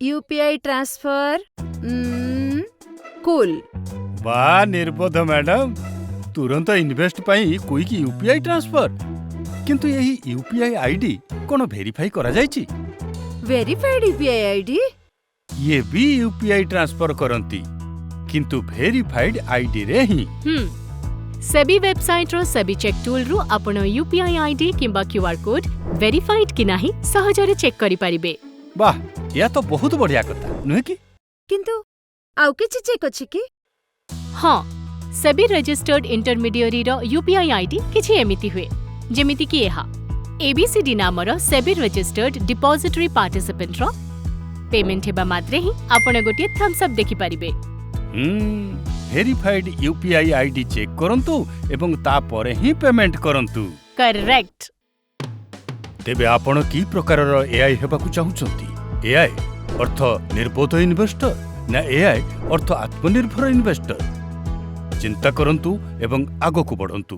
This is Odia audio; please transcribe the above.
ୟୁପିଆଇ ଟ୍ରାନ୍ସଫର, କୁଲ। ବା ନିର୍ବୋଧ ମ୍ୟାଡାମ! ତୁରନ୍ତ ଇନଭେଷ୍ଟ ପାଇଁ କୁଇକ୍ ୟୁପିଆଇ ଟ୍ରାନ୍ସଫର। କିନ୍ତୁ ଏହି ୟୁପିଆଇ ଆଇଡି କ'ଣ ଭେରିଫାଇ କରାଯାଇଛି? Verified UPI ID? ଇଏ ବି ୟୁପିଆଇ ଟ୍ରାନ୍ସଫର କରନ୍ତି, କିନ୍ତୁ ଭେରିଫାଇଡ୍ ଆଇଡିରେ ହିଁ। ସେବି ୱେବସାଇଟ୍ର ସେବି ଚେକ୍ ଟୁଲ୍ରୁ ଆପଣ ୟୁପିଆଇ ଆଇଡି କିମ୍ବା କ୍ୟୁଆର୍ କୋଡ୍ ଭେରିଫାଇଡ୍ କି ନାହିଁ ସହଜରେ ଚେକ୍ କରିପାରିବେ। ବାଃ, ଏହା ତ ବହୁତ ବଢ଼ିଆ କଥା, ନୁହେଁ କି? କିନ୍ତୁ ଆଉ କିଛି ଚେକ୍ ଅଛି କି? ହଁ, ସେବି ରେଜିଷ୍ଟର୍ଡ ଇଣ୍ଟରମିଡିଆରୀର ୟୁପିଆଇ ଆଇଡି କିଛି ଏମିତି ହୁଏ, ଯେମିତିକି ଏହା ଏବିସିଡି ନାମର ସେବି ରେଜିଷ୍ଟର୍ଡ ଡିପୋଜିଟରୀ ପାର୍ଟିସିପେଣ୍ଟର। ପେମେଣ୍ଟ ହେବା ମାତ୍ରେ ହିଁ ଆପଣ ଗୋଟିଏ ଥମ୍ସ ଅପ୍ ଦେଖିପାରିବେ। ଭେରିଫାଇଡ୍ ୟୁପିଆଇ ଆଇଡି ଚେକ୍ କରନ୍ତୁ ଏବଂ ତାପରେ ହିଁ ପେମେଣ୍ଟ କରନ୍ତୁ। କରେକ୍ଟ। ତେବେ ଆପଣ କି ପ୍ରକାରର ଏଆଇ ହେବାକୁ ଚାହୁଁଛନ୍ତି? ଏଆଇ ଅର୍ଥ ନିର୍ବୋଧ ଇନଭେଷ୍ଟର ନା ଏଆଇ ଅର୍ଥ ଆତ୍ମନିର୍ଭର ଇନଭେଷ୍ଟର? ଚିନ୍ତା କରନ୍ତୁ ଏବଂ ଆଗକୁ ବଢ଼ନ୍ତୁ।